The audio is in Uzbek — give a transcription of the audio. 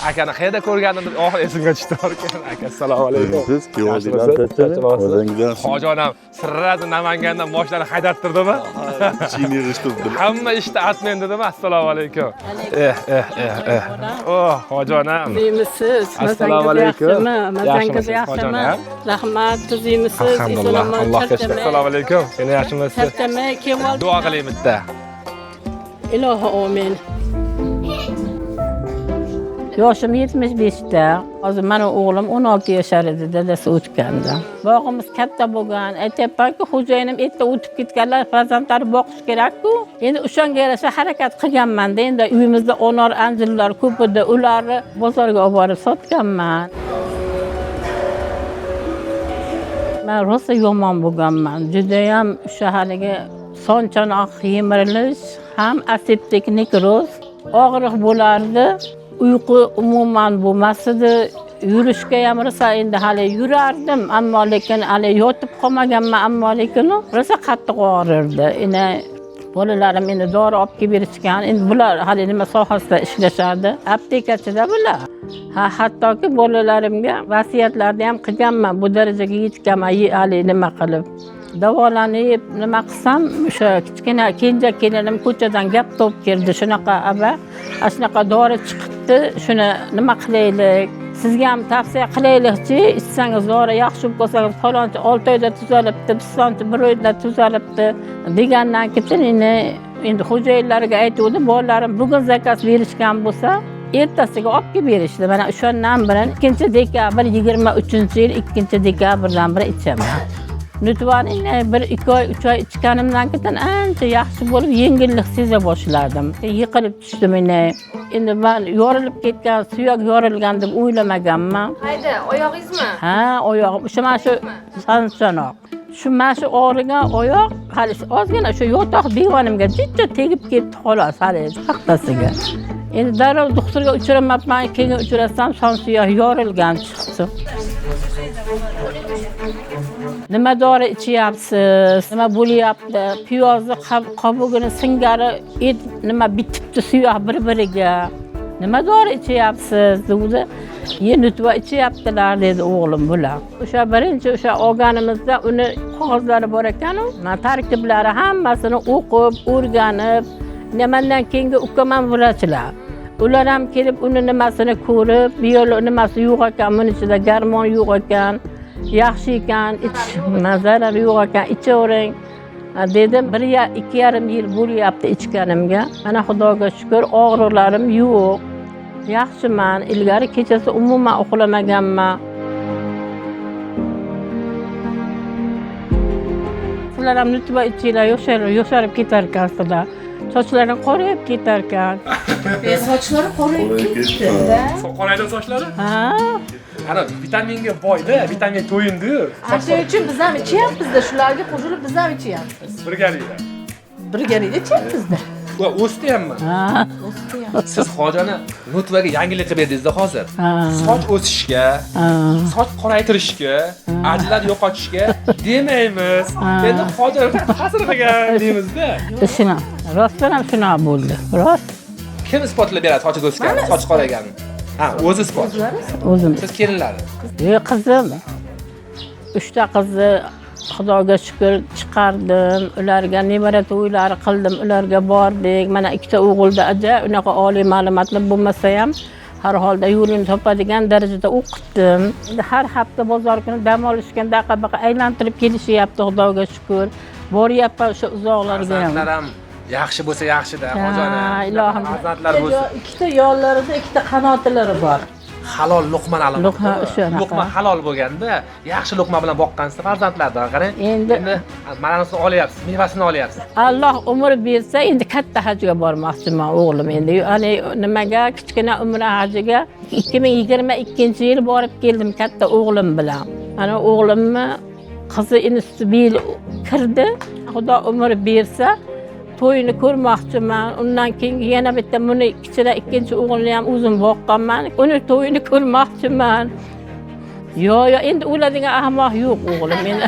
Akani qayerda ko'rgandim deb oxiri esimga tushdi. Aka, assalomu alaykum. Siz Yaxshimisiz? Hoji onam sirrazi Namangandan moshinani haydattirdimi? Ishingni yig'ishtirdim. Hamma ishda atmen dedimi? Assalomu alaykum. Eh, eh, eh, eh. Oh, hoji onam. Tuzimisiz? Assalomu alaykum. Yaxshimi? Mazangiz Yaxshimisiz, hoji yaxshimi? onam? Rahmat, tuzimisiz? Alhamdulillah, Allohga shukr. Assalomu alaykum. Seni yaxshimisiz? Charchamay kelib oldim. Duo qiling bitta. Ilohi omin. Yoshim 75 da. Hozir mani o'g'lim 16 yashar edi dadasi o'tganda. Bog'imiz katta bo'lgan. Aytyapmanku, xo'jayinim erta o'tib ketganlar, farzandlari boqish kerak-ku. Endi o'shanga yarasha harakat qilganman-da. Endi uyimizda anor, anjirlar ko'p edi. Ularni bozorga olib borib sotganman. Men rosa yomon bo'lganman. Judayam o'sha haligi son chanoq yemirilish, ham aseptik nekroz, og'riq bo'lardi. Uyqu umuman bo'lmas edi. Yurishga ham rosa endi hali yurardim, ammo lekin hali yotib qolmaganman, ammo lekin rosa qattiq og'rirdi. Endi bolalarim endi dori olib kelib berishgan. Endi bular hali nima sohasida ishlashadi? Aptekachida bular. Ha, hattoki bolalarimga vasiyatlarni ham qilganman. Bu darajaga yetganman, hali nima qilib davolanib nima qilsam, o'sha kichkina kenja kelinim ko'chadan gap topib keldi. Shunaqa aba, shunaqa dori chiqibdi, shuni nima qilaylik? Sizga ham tavsiya qilaylikchi, ichsangiz dori yaxshi bo'lib qolsangiz, falonchi 6 oyda tuzalibdi, pistonchi 1 oyda tuzalibdi degandan keyin endi xo'jayinlarga aytuvdim, bolalarim bugun zakaz berishgan bo'lsa, ertasiga olib kelib berishdi. Mana o'shandan bilan 2 dekabr 23-yil 2 dekabrdan beri ichaman. Nutvani 1-2 oy, 3 oy ichganimdan keyin ancha yaxshi bo'lib, yengillik seza boshladim. Yiqilib tushdim endi. Endi men yorilib ketgan, suyak yorilgan deb o'ylamaganman. Qayda, oyog'ingizmi? Ha, oyog'im. O'sha mana shu sanchanoq. Shu mana shu og'rigan oyoq hali ozgina o'sha yotoq divanimga jicha tegib ketdi xolos, hali paxtasiga. Endi darrov doktorga uchramabman, keyin uchrasam son suyak yorilgan chiqdi. Nima dori ichyapsiz? Nima bo'lyapti? Piyozni qobug'ini singari et nima bitibdi suyak bir-biriga. Nima dori ichyapsiz dedi. Ye nutva ichyaptilar dedi o'g'lim bular. O'sha birinchi o'sha olganimizda uni qog'ozlari bor ekan-u, tarkiblari hammasini o'qib, o'rganib, mendan keyingi ukam ham vrachlar. Ular ham kelib uni nimasini ko'rib, bu yerda nimasi yo'q ekan, buni ichida garmon yo'q ekan, yaxshi ekan, ich, zarar yo'q ekan, ichavering dedim. 1-2,5 yil bo'lyapti ichganimga. Mana Xudoga shukr, og'riqlarim yo'q. Yaxshiman. Ilgari kechasi umuman uxlamaganman. Sizlar ham nutva ichinglar, yosharib ketar ekansizlar. Sochlaring qorayib ketar ekan. Sochlari qorayib ketdi. Qoraydi sochlari? Ha. Ana vitaminga boyda, vitamin to'yindi. Shuning uchun biz ham ichyapmiz-da, shularga qo'shilib biz ham ichyapmiz. Birgalikda. Birgalikda ichyapmiz-da. Va o'sdi hammi? Ha. O'sdi ham. Siz hojani nutvaga yangilik qilib berdingiz-da hozir. Soch o'sishga, soch qoraytirishga, ajlar yo'qotishga demaymiz. Endi hojani ta'sir qilgan deymiz-da. Shuna, rostdan ham shunaqa bo'ldi. Rost. Kim isbotlab beradi sochi o'sganini, soch qorayganini? Ha, o'zi isbot. O'zim. Siz kelinlari. Yo'q, qizim. 3 ta qizni Xudoga shukr chiqardim. Ularga nevara to'ylari qildim, ularga bordik. Mana 2 ta o'g'ilda aja unaqa oliy ma'lumotli bo'lmasa ham har holda yo'lini topadigan darajada o'qitdim. Endi har hafta bozor kuni dam olishganda aqa-baqa aylantirib kelishyapti, Xudoga shukr. Boryapman o'sha uzoqlarga ham. Farzandlar ham yaxshi bo'lsa yaxshida, hojana. Ilohim. Farzandlar bo'lsa. Ikkita yonlarida ikkita qanotlari bor. Halol luqman alomati. Luqma o'sha. Luqma halol bo'lganda, yaxshi luqma bilan boqqansiz farzandlardan qarang. Endi ma'nosini olyapsiz, mevasini olyapsiz. Alloh umr bersa, endi katta hajga bormoqchiman o'g'lim endi. Hali nimaga kichkina umra hajiga 2022-yil borib keldim katta o'g'lim bilan. Ana o'g'limni qizi inisi bu yil kirdi. Xudo umr bersa to'yini ko'rmoqchiman. Undan keyin yana bitta buni kichkina ikkinchi o'g'ilni ham o'zim boqqanman. Uni to'yini ko'rmoqchiman. Yo, yo, endi o'ladigan ahmoq yo'q o'g'lim meni.